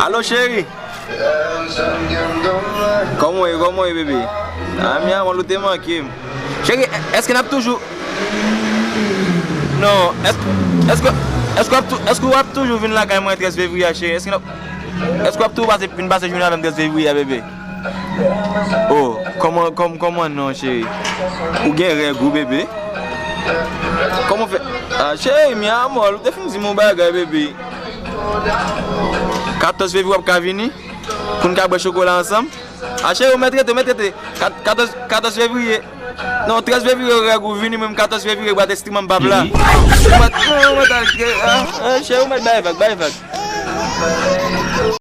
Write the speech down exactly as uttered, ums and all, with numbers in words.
Alo, cheri. Kòman w ye, kòman w ye, bebe? Ah, mi amor, ou te manke m. Cheri, èske n ap toujou... Non, èske, èske, èske w ap tou-, èske w ap toujou vin lakay mwen trèz fevriye a, cheri? Èske n ap, èske w ap toujou pase, vin pase jounen avè m trèz fevriye a, bebe? Oh, kòman, kòm-, kòman non, cheri? Ou gen règ ou, bebe? Kòman w fè? Ah, cheri, mi amor, ou te fin di m yon bagay, bebe. Katòz fevriye w ap ka vini? Pou n ka bwè chokola ansanm? Ah, cheri, ou mèt rete, ou mèt rete. Kat-, katòz, katòz fevriye. Non, trèz fevriye, règ ou vini, menm katòz fevriye, bwat estriman m p ap la. Ou mèt, non, ou mèt al, ah, ah, cheri, ou mèt bay vag, bay vag.